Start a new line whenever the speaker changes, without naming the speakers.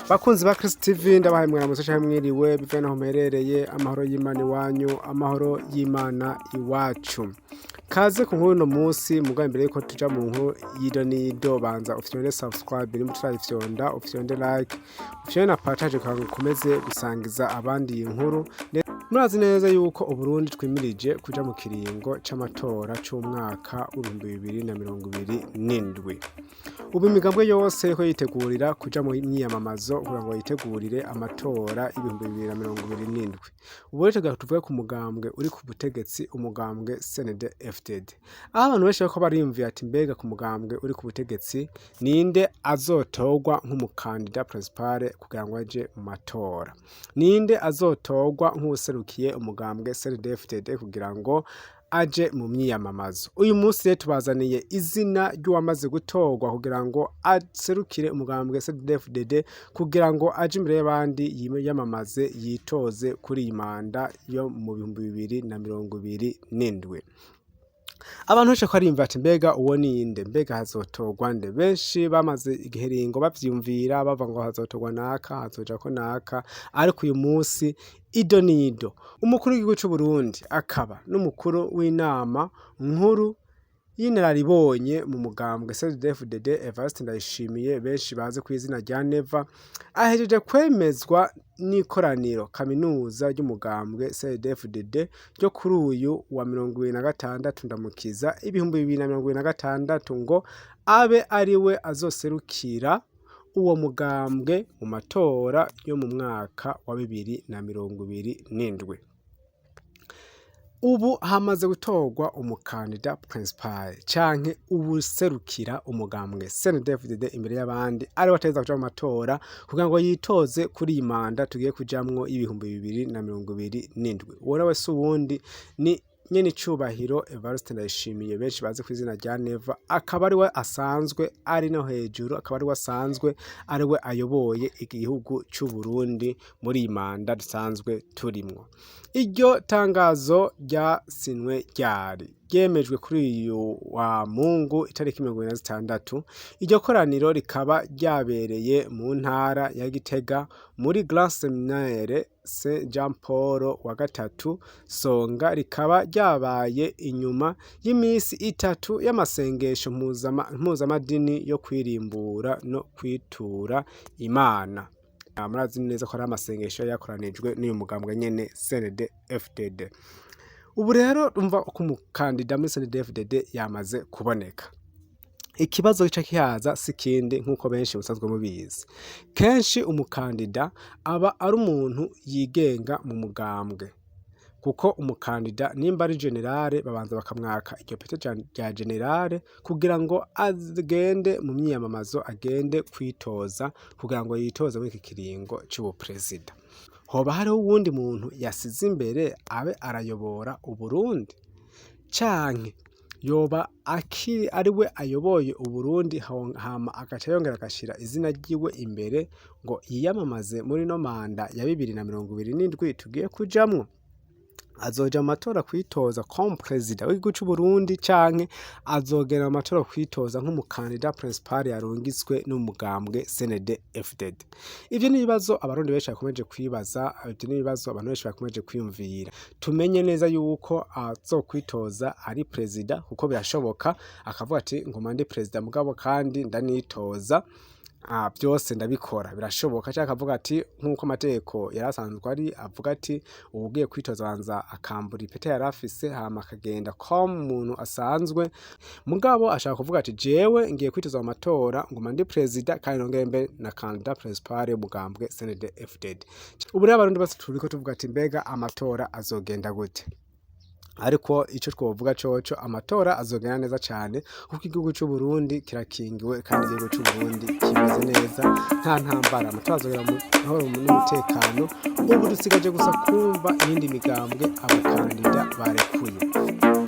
Bakunzi ba Chris TV, ndabahaye mwaramutse canke mwiriwe bivanye naho muherereye. Amahoro y'Imana iwanyu, amahoro y'Imana iwacu. Kaze ku nkuru uno munsi. Mugabo imbere yuko tuja mu nkuru y'ido n'ido, banza ufyonde subscribe nimba utarayifyonda, ufyonde like, ufyonde na partage kugira ngo ukomeze gusangiza abandi iyi nkuru. Murazi neza yuko Uburundi twimirije kuja mu kiringo c'amatora c'umwaka w'2027. Ubu imigambwe yose iriko yitegurira kuja mu myiyamamazo kugira ngo yitegurire amatora y'2027. Ubu rero tugira tuvuge ku mugambwe uri ku butegetsi, umugambwe CNDD FDD, aho abantu benshi bariko bariyumvira ati: "Mbega ku mugambwe uri ku butegetsi ninde azotorwa nk'umukandida principal kugira ngo aje mu matora? Ninde azotorwa nk'uwuserukiye umugambwe CNDD FDD kugira ngo aje mu myiyamamazo?" Uyu munsi rero tubazaniye izina ry'uwamaze gutorwa kugira ngo aserukire umugambwe CNDD-FDD, kugira ngo aje imbere y'abandi yiyamamaze, yitoze kuri iyi manda yo mu 2027. Abantu benshi bariko bariyumvira ati: "Mbega uwo ninde? Mbega hazotorwa nde?" Benshi bamaze igihe bavyiyumvira, bavuga ngo hazotorwa naka, hazojako naka. Ariko uyu munsi ido nido, umukuru w'igihugu c'Uburundi akaba n'umukuru w'inama nkuru y'inararibonye mu mugambwe CNDD-FDD, Evariste Ndayishimiye, benshi bazi kw'izina rya Neva, ahejeje kwemezwa n'ikoraniro kaminuza ry'umugambwe CNDD-FDD ryo kuri uyu wa 26 Ndamukiza 2026 ngo abe ariwe azoserukira uwo mugambwe mu matora yo mu mwaka wa 2027. Ubu hamaze gutorwa umukandida principal canke uwuserukira umugambwe CNDD-FDD imbere y'abandi, ariwe ategerezwa kuja mu matora kugira ngo yitoze kuri iyi manda tugiye kujamwo y'2027. Uwo nawe si uwundi, ni nyenicubahiro Evariste Ndayishimiye, benshi bazi kw'izina rya Neva, akaba ariwe asanzwe ari no hejuru, akaba ariwe asanzwe ariwe ayoboye igihugu c'Uburundi muri iyi manda dusanzwe turimwo. Iryo tangazo ryasinwe ryari ryemejwe kuri uyu wa Mungu itariki 26. Iryo koraniro rikaba ryabereye mu ntara ya Gitega muri Grand Seminaire Saint Jean Paul wa gatatu Songa, rikaba ryabaye inyuma y'imisi 3 y'amasengesho mpuzamadini yo kwirimbura no kwitura Imana. Murazi neza ko ari amasengesho yakoranijwe n'uyu mugambwe nyene CNDD FDD. Ubu rero umva ko umukandida muri CNDD FDD yamaze kuboneka. Ikibazo gica kihaza si kindi, nk'uko benshi musanzwe mubizi, kenshi umukandida aba ari umuntu yigenga mu mugambwe, kuko umukandida nimba ari général babanza bakamwaka iryo pete rya général kugira ngo agende mu myiyamamazo, agende kwitoza kugira ngo yitoze muri iki kiringo c'ubuperezida. Hoba hariho uwundi muntu yasize imbere abe arayobora Uburundi, canke yoba akiri ariwe ayoboye Uburundi, hama agaca yongera agashira izina ryiwe imbere ngo yiyamamaze muri ino manda ya 2027 tugiye kujamwo? Azoja mu matora kwitoza comme perezida w'igihugu c'Uburundi, canke azogenda mu matora kwitoza nk'umukandida principal yarungitswe n'umugambwe CNDD FDD? Ivyo ni ibibazo abarundi benshi bakomeje kwibaza, ivyo ni ibibazo abantu benshi bakomeje kwiyumvira. Tumenye neza yuko azokwitoza ari perezida, kuko birashoboka akavuga ati: "Ngoma ndi perezida, mugabo kandi ndanitoza, byose ndabikora." Birashoboka. Canke akavuga ati nk'uko amategeko yari asanzwe ari, avuga ati uwugiye kwitoza abanza akambura ipete yari afise, hama akagenda comme umuntu asanzwe. Mugabo ashaka kuvuga ati: "Jewe ngiye kwitoza mu matora, nguma ndi perezida kandi nongere mbe na candidat principal y'umugambwe CNDD FDD." Ubu rero abarundi bose turiko tuvuga ati: "Mbega amatora azogenda gute?" Ariko ico twovuga coco, amatora azogenda neza cane, kuko igihugu c'u Burundi kirakingiwe kandi igihugu c'u Burundi kimeze neza, nta ntambara. Amatora azogera mu mahoro n'umutekano. Ubu dusigaje gusa kumva iyindi migambwe abakandida barekuye.